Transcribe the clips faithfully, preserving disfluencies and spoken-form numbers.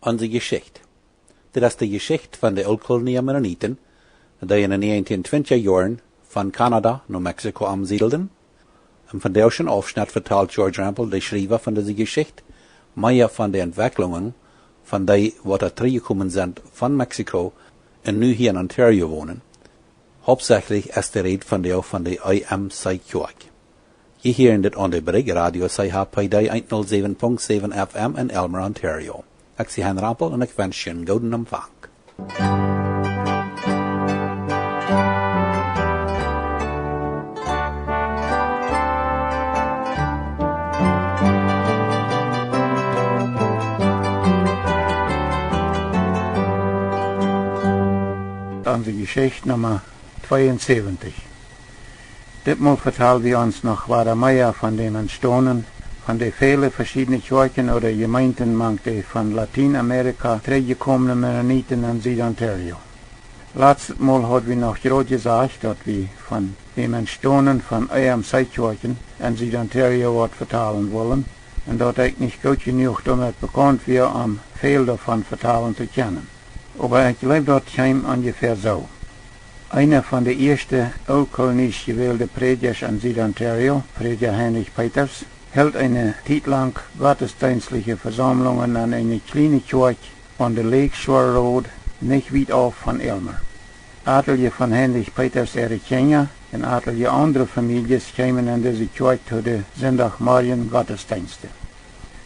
Onse Jeschicht. Dit es de Jeschicht von de Ooltkolonia Mennoniten, dee en de 1920 Joaren von Kanada no Mexiko omsiedelden. Un von disen Aufschnitt vetalt George Rempel, de Schriewa von dise Jeschicht, mea von de Entwicklungen von dee, waut doa trigjjekomen sent von Mexiko un nu hia en Ontario wonen. Hauptsächlich es de Räd von de, von de E M C Kjoakj. Jie hieren dit aun de Brigj Radio C H P D 107.7 F M en Aylmer, Ontario. Ekj sie Hein Rempel un ekj wensch junt gooden Empfang. Onse Jeschicht Numma tweeunsäwentich. Ditmol vetal wie ons noch wada mea von däm Entstonen von de väle veschiedne Kjoakjen ooda Jemeenten mank de von Latienamerika trigjjekomne Mennoniten en Sied-Ontario. Latstet Mol haud wie noch jrod jesajcht, daut wie von däm Entstonen von E M C Kjoakjen en Sied-Ontario waut vetalen wullen, un daut ekj nich goot jenuach doamet bekaunt wia, om väl doavon vetalen to kjennen. Oba ekj jleew, daut kjeem onjefäa soo. Eena von de ieeschte ooltkoloniesch jewälde Prädjasch en Sied-Ontario, Prädja Heinrich Peters, hilt eene Tiet lang gottesdeenstliche Vesaumlungen en eene kjliene Kjoakj aun de Lake Shore Road, nich wiet auf von Aylmer. Atelje von Heinrich Peters äare Kjinja un atelje aundre Famieljes kjeemen en dise Kjoakj to de Sindachmorjen Gottesdeenste.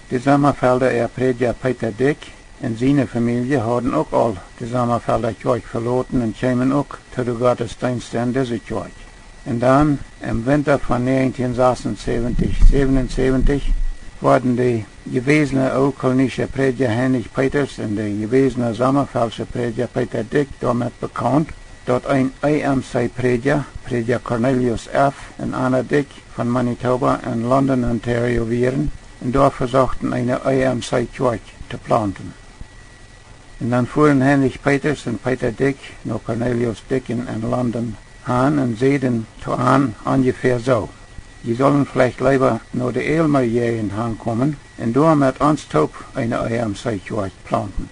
De Sommafelda äa Prädja Peter Dyck un siene Famielje hauden uk aul de Sommafelda Kjoakj veloten un kjeemen uk to de Gottesdeenste en dise Kjoakj. Un dan, em Winta von 1976, 77, worden de jewesne ooltkolonische Prädja Heinrich Peters un de jewesne Sommafeldsche Prädja Peter Dyck doamet bekaunt, daut een E M C Prädja, Prädja Cornelius F. un Anna Dyck von Manitoba, en London, Ontario wieren un doa vesochten, eene E M C Kjoakj to plaunten. Un dan fuaren Heinrich Peters un Peter Dyck no Cornelius Dyck en London han un säden to an onjefäa soo: "Jie sullen veleicht leewa no de Aylmer Jäajent han komen un doa met ons toop eene E M C Kjoakj plaunten."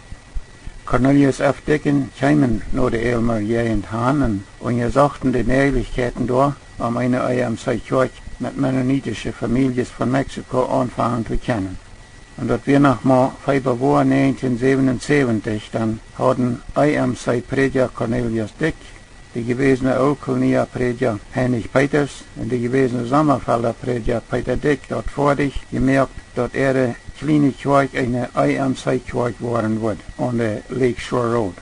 Cornelius F. Dyck un kjeemen no de Aylmer Jäajent han un unjasochten de Mäajlichkjeiten doa, om eene E M C Kjoakj met mennonitische Famieljes von Mexiko aunfangen to kjennen. Un daut wia noch mau Februoa 1977, dan hauden E M C Prädja Cornelius Dyck, de jewesne Ooltkolonia Prädja Heinrich Peters un de jewesne Sommafelda Prädja Peter Dyck daut foadich jemoakt, daut äare kjliene Kjoakj eene E M C Kjoakj woaren wudd aun de Lake Shore Road.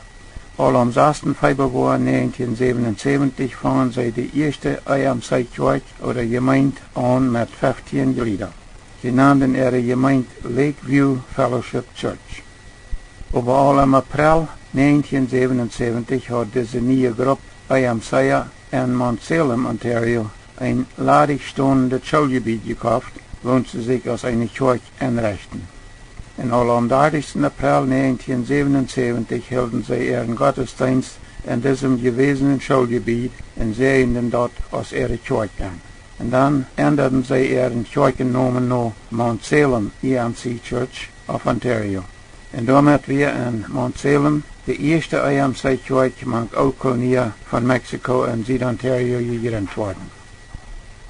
Aul aum 6. Februoa 1977 fungen see de ieeschte E M C Kjoakj ooda Jemeent aun met 15 Jlieda. See nanden äare Jemeent Lakeview Fellowship Church. Oba aul em April 1977 haud dise niee Grupp E M C en Mount Salem, Ontario, een ladich stonendet Schooljebied jekoft, wua see sikj aus eene Kjoakj enrechten. Un aul aum 30. April 1977 hilden see äaren Gottesdeenst en disem jewesenen Schooljebied un säajenden daut aus äare Kjoakj aun. Un dan endaden see äaren Kjoakjennomen no Mount Salem E M C Church of Ontario. Un doamet wia en Mount Salem de ieeschte E M C Kjoakj mank Ooltkolonia von Mexiko en Sied-Ontario jejrint worden.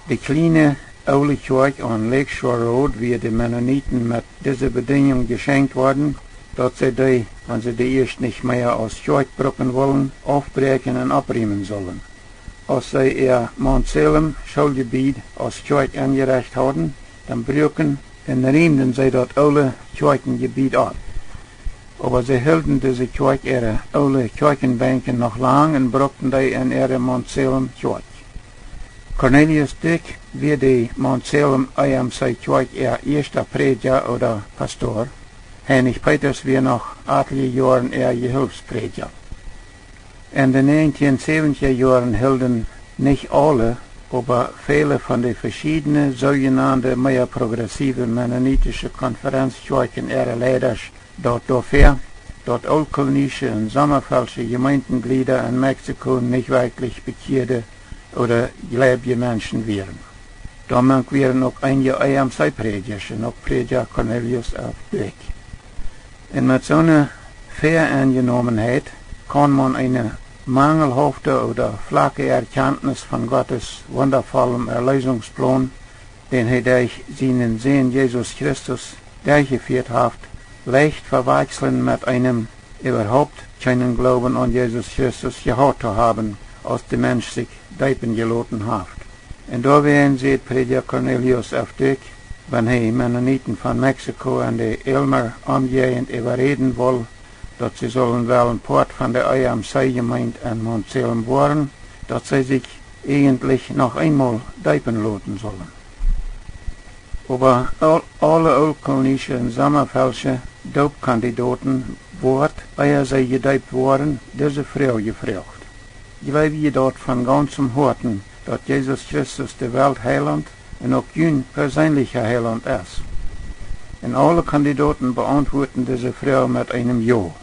De kjliene oole Kjoakj aun Lakeshore Road wia de Mennoniten met dise Bedinjunk jeschenkt worden, daut see dee, wan see dee ieescht nich mea aus Kjoakj brucken wullen, aufbräakjen un oppriemen sullen. Aus see äa Mount Salem Schooljebied aus Kjoakj enjerecht hauden, dan bruaken un riemden see daut oole Kjoakjenjebied opp. Oba see hilden dise Kjoakj äare oole Kjoakjenbenkjen noch lang un bruckten dee en äare Mount Salem Kjoakj. Cornelius Dyck wia de Mount Salem E M C Kjoakj äa ieeschta Prädja ooda Pastor. Heinrich Peters wia noch atelje Joaren äa Jehilfsprädja. En de 1970 Joaren hilden nich aule, oba väle von de veschiedne soojenande mea progressive mennonitische Konferenzkjoakjen äare Leidasch daut doafäa, daut ooltkolonische un sommafeldsche Jemeentenjlieda en Mexiko nich werkjlich bekjieede ooda jleewje Menschen wieren. Doamank wieren uk eenje E M C Prädjasch un uk Prädja Cornelius F. Dyck. Un met soone Väaenjenomenheit kaun maun eene mangelhafte ooda flacke Erkjantnis von Gottes wundafollem Erleesungsplan, dän hee derch sienen Sän Jesus Christus derchjefieet haft, leicht vewakjslen met eenem, äwahaupt kjeenen Gloowen aun Jesus Christus jehaut to haben, aus de Mensch sikj deepen jeloten haft. Un doawäajen säd Prädja Cornelius F. Dyck, wan hee Mennoniten von Mexiko en de Aylmer-Omjäajent äwaräden wull, daut see sullen wellen Poat von de E M C-Jemeent en Mount Salem woaren, daut see sikj ejentlich noch eenmol deepen loten sullen. Oba aul-, aule Ooltkolonische un Sommafeldsche Doopkandidoten woat, ea see jedeept woaren, dise Froag jefroacht: Jleew jie daut von gaunzem Hoaten, daut Jesus Christus de Welt Heilaunt un uk jun perseenlicha Heilaunt es? Un aule Kandidoten beauntwuaden dise Froag met eenem Jo.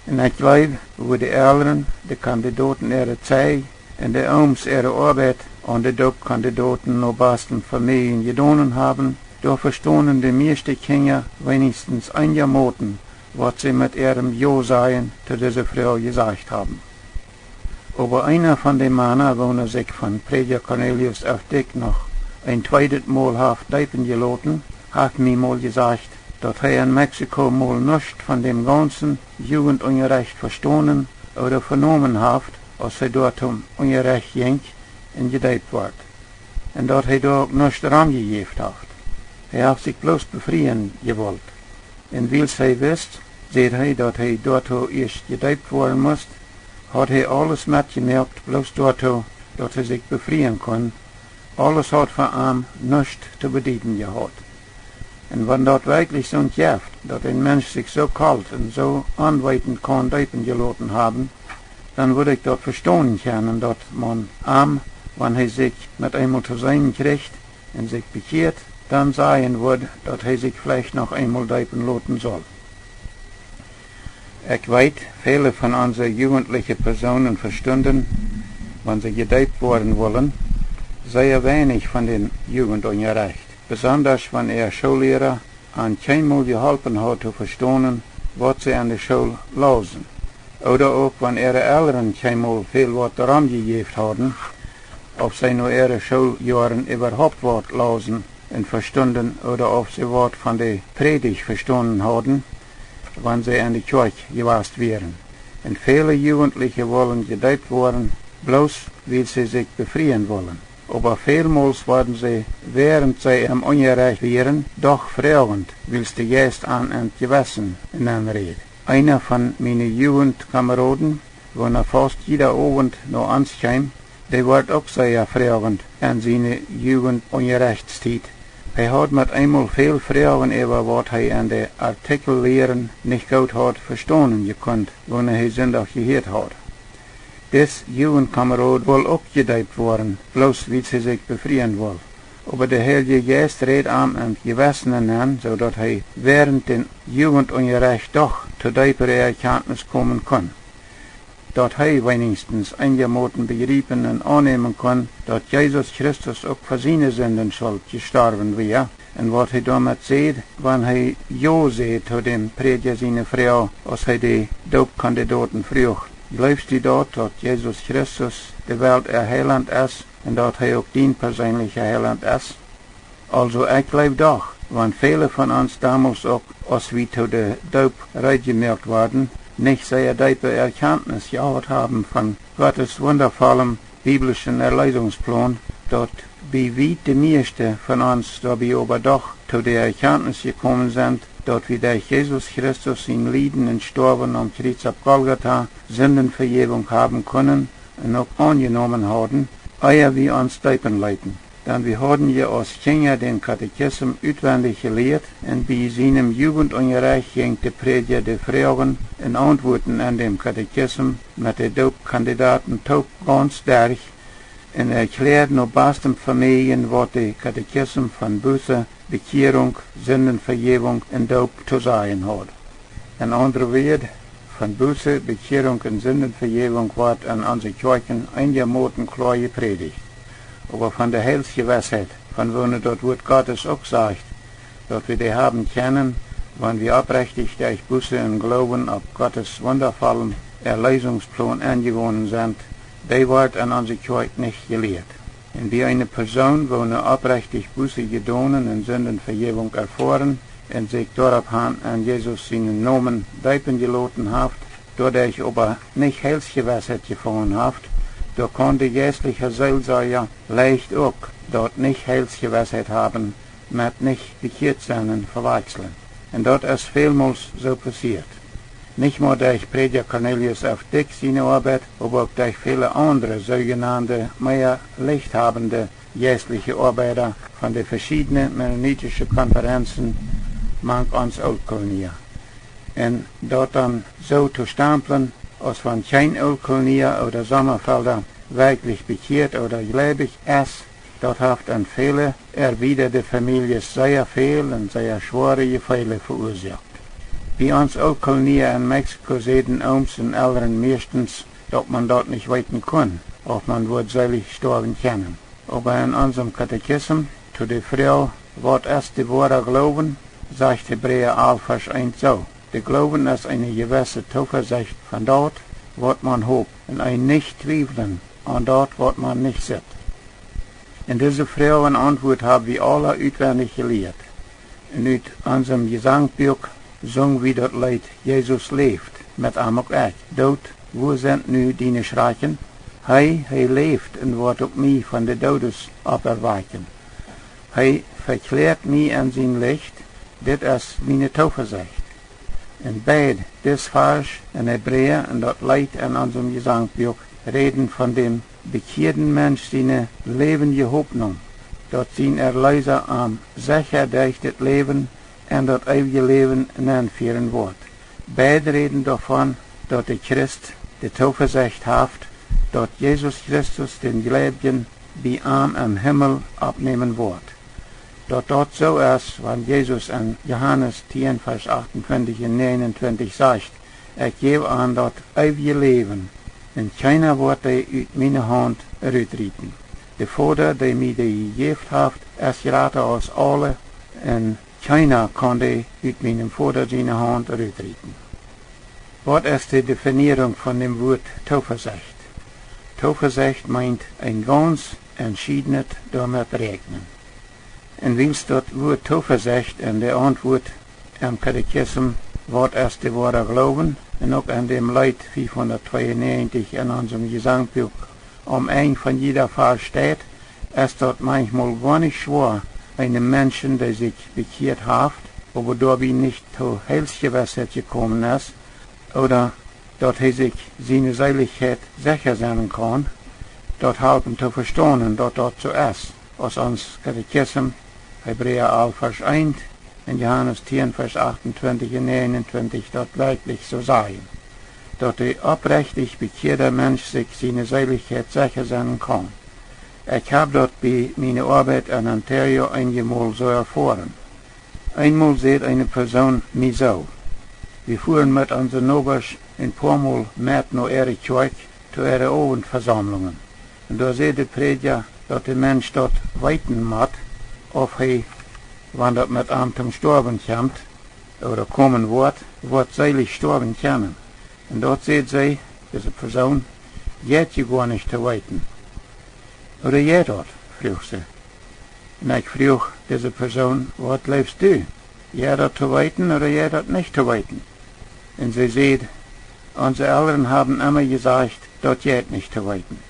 Un ekj jleew, wua de Elren, de Kandidoten äare Zeij un de Ooms äare Oabeit aun de Doopkandidoten no basten Famieljen jedonen haben, doa vestonen de mieeschte Kjinja weenichstens eenjamoten, waut see met äarem Jo sajen to dise Froag jesajcht haben. Oba eena von de Mana, woona sikj von Prädja Cornelius F. Dyck noch een tweedet Mol haft deepen jeloten, haft mie mol jesajcht, daut hee en Mexiko mol nuscht von däm gaunzen Jugendunjarecht vestonen ooda venomen haft, aus hee doa toom Unjarecht jinkj un jedeept wort, un daut hee doa uk nuscht romjejäft haft. Hee haft sikj bloos befrieen jewullt. Un wiels hee wist, säd hee, daut hee doatoo ieescht jedeept woaren must, haud hee aules metjemoakt, bloos doatoo, daut hee sikj befrieen kunn. Aules haud fa am nuscht to bedieden jehaut. Un wan daut werkjlich soont jeft, daut een Mensch sikj soo kolt un soo onweetend kaun deepen jeloten haben, dan wudd ekj daut vestonen kjennen, daut maun am, wan hee sikj met eemol to seenen kjricht un sikj bekjieet, dan sajen wudd, daut hee sikj veleicht noch eenmol deepen loten sull. Ekj weet, väle von onse jugentliche Persoonen vestunden, wan see jedeept woaren wullen, sea weinich von dän Jugendunjarecht, besondasch wan äa Schoolliera an kjeenmol jeholpen haud to vestonen, waut see en de School lausen, ooda uk wan äare Elren kjeenmol väl waut doarom jejäft hauden, auf see no äare Schooljoaren äwahaupt waut lausen un vestunden, ooda auf see waut von de Prädicht vestonen hauden, wan see en de Kjoakj jewast wieren. Un väle Jugentliche wullen jedeept woaren, bloos wiels see sikj befrieen wullen. Oba välmols worden see, wäarent see em Unjarecht wieren, doch froagend, wiels de Jeist an äa Jewessen nenräd. Eena von miene Jugendkameroden, woona faust jieda Owent no ons kjeem, dee wort uk sea froagend en siene Jugendunjarechtstiet. Hee haud met eemol väl Froagen äwa waut hee en de Artikjel lieren nich goot haud vestonen jekunt, woona hee Sindach jehieet haud. Dis Jugendkamerod wull uk jedeept woaren, bloos wiels hee sikj befrieen wull. Oba de Heilje Jeist räd am em Jewessen nenn, soo daut hee wäarent dän Jugendunjarecht doch to deepere Erkjantnis komen kunn, daut hee weenichstens eenjamoten bejriepen un aunnämen kunn, daut Jesus Christus uk fa siene Sinden Schult jestorwen wia, un waut hee doamet säd, wan hee Jo säd to däm Prädja siene Froag, aus hee de Doopkandidoten fruach: Jleefst du daut, daut Jesus Christus de Welt äa Heilaunt es un daut hee uk dien perseenlicha Heilaunt es? Aulsoo, ekj jleew doch, wan väle von ons donmols uk, aus wie to de Doop reed jemoakt worden, nich sea deepe Erkjantnis jehaut haben von Gottes wundafollem biblischen Erleesungsplan, daut bie wiet de mieeschte von ons doabie oba doch to de Erkjantnis jekomen sent, daut wie derch Jesus Christus sien Lieden un Stoawen aum Kjriez opp Golgata Sindenvejäwunk haben kunnen un uk aunjenomen hauden, ea wie ons deepen leeten. Dan wie hauden je aus Kjinja dän Katechism utwendich jelieet, un bie sienem Jugendunjarecht jinkj de Prädja de Froagen un Auntwuaten en däm Katechism met de Doopkandidaten toop gaunz derch un erkjläad no bastem Famieljen, waut de Katechism von Buße, Bekjierunk, Sindenvejäwunk un Doop to sajen haud. En aundre Wieed, von Buße, Bekjierunk un Sindenvejäwunk woat en onse Kjoakjen eenjamoten kloa jeprädicht. Oba von de Heilsjewessheit, von woone daut Wuat Gottes uk sajcht, daut wie dee haben kjennen, Wan wie oprechtich derch Buße un Gloowen opp Gottes wundavollen Erlösungsplon aunjegonen sent, dee woat en onse Kjoakj nich jelieet. Un bie eene Persoon, woone oprechtich Buße jedonen un Sindenvejäwunk erfoaren un sikj doaropp han en Jesus sienen Nomen deepen jeloten haft, doaderch oba nich Heilsjewissheit jefungen haft, doa kaun de jeistlicha Seelsorja leicht uk daut nich Heilsjewissheit haben met nich bekjieet sennen vewakjslen. Un daut es välmols soo passieet. Nich mau derch Prädja Cornelius F. Dyck siene Oabeit, oba uk derch väle aundre soojenande mea lichthabende jeistliche Oabeida von de veschiedne mennonitische Konferenzen mank ons Ooltkolonia. Un daut dan soo to stamplen, aus wan kjeen Ooltkolonia ooda Sommafelda werkjlich bekjieet ooda jleewich es, daut haft en väle erwiedade Famieljes sea väl un sea schwoare Jefeele veuasoakt. Bie ons Ooltkolonia en Mexiko säden Ooms un Elren mieeschtens, daut man daut nich weeten kunn, auf man wudd seelich stoawen kjennen. Oba en onsem Katechism to de Froag: Waut es de woara Gloowen?, sajcht Hebräa alf Varsch eent soo: De Gloowen es eene jewesse Toovesecht von daut, waut man hopt, un een nich twiewlen aun daut, waut man nich sitt. Un dise Froag un Auntwuat hab wie aula utwendich jelieet. Un ut onsem Jesankbuak sung wie daut Leet: Jesus läft, met am uk ekj. Doot, wua sent nu diene Schrakjen? Hee, hee läft un woat uk mie von de Doodes opperwakjen. Hee vekjläat mie en sien Licht, dit es miene Toovesecht. Un beid dis Varsch en Hebräa un daut Leet en onsem Jesankbuak räden von däm bekjieeden Mensch siene läwendje Hopninj, daut sien Erleesa am secha derch dit Läwen en daut eewje Läwen nenfieren woat. Beid räden doavon, daut de Christ de Toovesecht haft, daut Jesus Christus dän Jleewjen bie am em Himmel oppnämen woat. Daut daut soo es, wan Jesus en Johanes tieen Varsch achtuntwintich un näajenuntwintich sajcht: Ekj jäw an daut eewje Läwen, un kjeena woat dee ut miene Haunt rutrieten. De Voda, dee mie dee jejäft haft, es jrata aus aule, un kjeena kaun dee ut mienem Voda siene Haunt rutrieten. Waut es de Definierunk von däm Wuat Toovesecht? Toovesecht meent een gaunz entschiedenet doamet räakjnen. Un wiels daut Wuat Toovesecht en de Auntwuat em Katechism: Waut es de woara Gloowen? un uk en däm Leet fiefhundatnäajenuntwintich en onsem Jesankbuak aum Enj von jieda Varsch steit, es daut manchmol goa nich schwoa, eenem Menschen, dee sikj bekjieet haft, oba doabie nich to Heilsjewissheit jekomen es, ooda daut hee sikj siene Seelichkjeit secha sennen kaun, daut halpen to vestonen, daut daut soo es, aus ons Katechism, Hebräa alf Varsch eent un Johanes tieen Varsch achtuntwintich un näajenuntwintich daut werkjlich soo sajen, daut de oprechtich bekjieeda Mensch sikj siene Seelichkjeit secha sennen kaun. Ekj hab daut bie miene Oabeit en Ontario eenjemol soo erfoaren. Eenmol säd eene Persoon mie soo: Wie fuaren met onse Nobasch een poamol met no äare Kjoakj to äare Owentvesaumlungen. Un doa säd de Prädja, daut de Mensch daut weeten mott, auf hee, wan daut met am toom Stoawen kjemt, ooda komen woat, woat seelich stoawen kjennen. Un daut säd see, dise Persoon: Jeit je goa nich to weeten. Ooda jeit daut? fruach see. Un ekj fruach dise Persoon: Waut jleefst du? Jeit daut to weeten ooda jeit daut nich to weeten? Un see säd: Onse Elren haben emma jesajcht, daut jeit nich to weeten.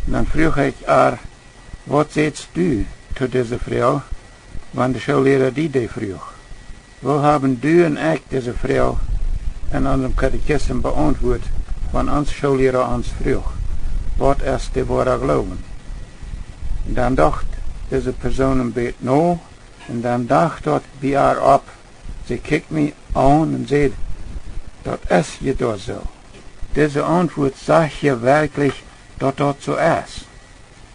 Un dan fruach ekj ar: Waut sätst du to dise Froag, wan de Schoolliera die dee fruach? Woo haben du un ekj dise Froag en onsem Katechism beauntwuat, wan ons Schoolliera ons fruach: Waut es de woara Gloowen? Un dan docht dise Persoon een bät no, un dan docht daut bie ar opp. See kjikjt mie aun un säd: Daut es je doch soo. Dise Auntwuat sajcht je werkjlich, daut daut soo es,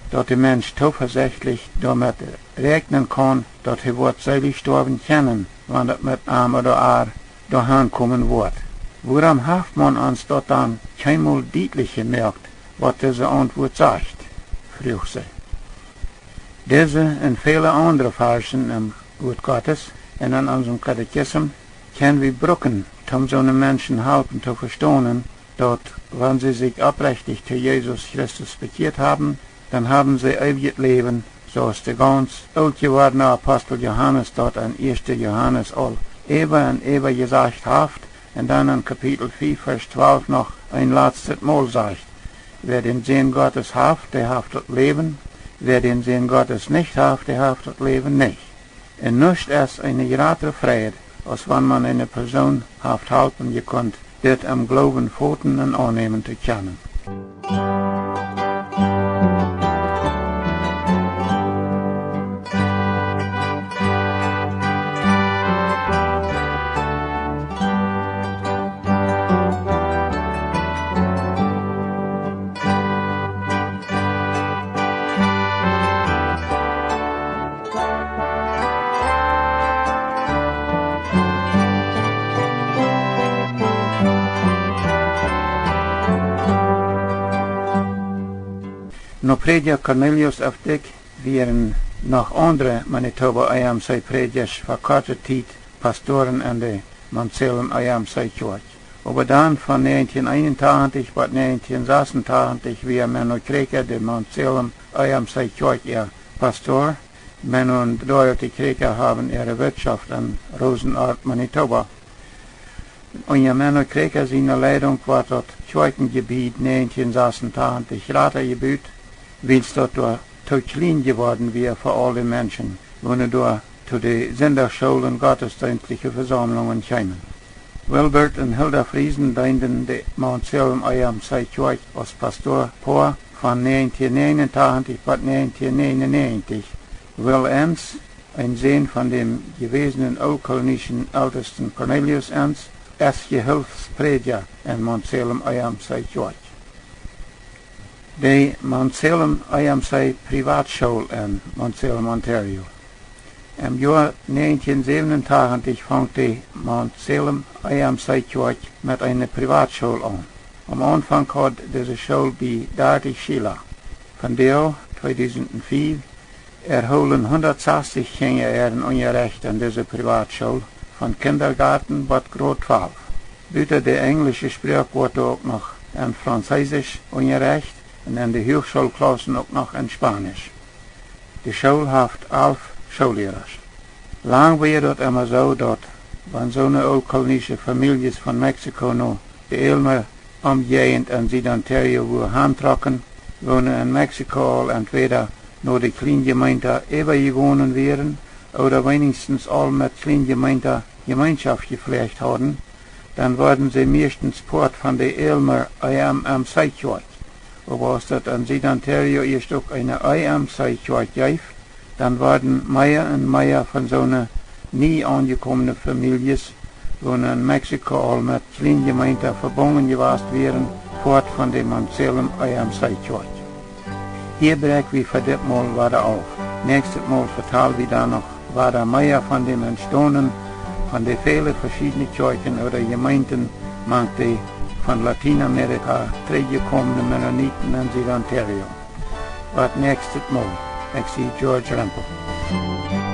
daut de Mensch toovesechtlich doamet räakjnen kaun, daut hee woat seelich stoawen kjennen, wan daut met am ooda ar doahan komen woat. Wuarom haft maun ons daut dan kjeenmol dietlich jemoakt, waut dise Auntwuat sajcht? fruach see. Dise un väle aundre Varschen em Wuat Gottes un en onsen Katechism, kjenn wie brucken, om soone Menschen halpen to vestonen, daut, wan see sikj oprechtich to Jesus Christus bekjieet haben, dan haben see eewjet Läwen, soo aus de gaunz oolt jewordne Apostel Johanes daut en ieeschte Johanes aul äwa un äwa jesajcht haft, un dan en Kapitel fief, Varsch twalf noch een latstet Mol sajcht: Wäa dän Sän Gottes haft, dee haft daut Läwen. Wäa dän Sän Gottes nich haft, dee haft daut Läwen nich. Un nuscht es eene jratre Freid, aus wan man eene Persoon haft halpen jekunt, dit em Gloowen foten un aunnämen to kjennen. No Prädja Cornelius F. Dyck wieren noch aundre Manitoba E M C Prädjasch fa korte Tiet Pastoren en de Mount Salem E M C Kjoakj. Oba dan von näajentieen eenuntachentich bat näajentieen sasuntachentich wia Menno Kroeker de Mount Salem E M C Kjoakj äa Pastor. Menno un Dorothy Kroeker haben äare Wirtschoft en Rosenort, Manitoba. Unja Menno Kroeker siene Leidunk wort daut Kjoakjenjebied näajentieen sasuntachentich jrata jebut, wiels daut doa too kjlien jeworden wia fa aul de Menschen, woone doa to de Sindachschool un gottesdeenstliche Vesaumlungen kjeemen. Wilbert un Hilda Friesen deenden de Mount Salem E M C Kjoakj aus Pastorpoa von näajentieen näajenuntachentich bat näajentieen näajenunnäajentich. Will Enns, een Sän von däm jewäsnen ooltkolonischen Eltesten Cornelius Enns, es Jehilfsprädja en Mount Salem E M C Kjoakj. De Mount Salem E M C Privatschool en Mount Salem, Ontario. Em Joa näajentieen säwenuntachentich funk de Mount Salem E M C Kjoakj met eene Privatschool aun. Aum Aunfank haud dise School bie dartich Schiela. Vondoag, tweedusentfief, erhoolen hundatsastich Kjinja äaren Unjarecht en dise Privatschool, von Kindergarten bat Grod twalf. Buta de enjlische Sproak woat doa uk noch en Franzeesisch unjarecht un en de Huachschoolklaussen uk noch en Spaunisch. De School haft alf Schoollierasch. Lang wia daut emma soo, daut, wan soone ooltkolonische Famieljes von Mexiko no de Aylmer Omjäajent en Sied-Ontario wua hantrocken, woone en Mexiko aul entwäda no de Kjlienjemeenta äwajegonen wieren ooda weenichstens aul met Kjlienjemeenta Jemeinschoft jefläacht hauden, dan worden see mieeschtens Poat von de Aylmer E M M C Kjoakj. Oba aus daut en Sied-Ontario ieescht uk eene E M C Kjoakj jeef, dan worden mea un mea von soone nie aunjekomne Famieljes, woone en Mexiko aul met Kjlienjemeenta vebungen jewast wieren, Poat von de Mount Salem E M C Kjoakj. Hia bräakj wie fa dit Mol wada auf. Näakjstet Mol vetal wie dan noch wada mea von däm Entstonen von de väle veschiedne Kjoakjen ooda Jemeenten mank de von Latienamerika trigjjekomne Mennoniten en Sied-Ontario. Bat näakjstet Mol, ekj sie George Rempel.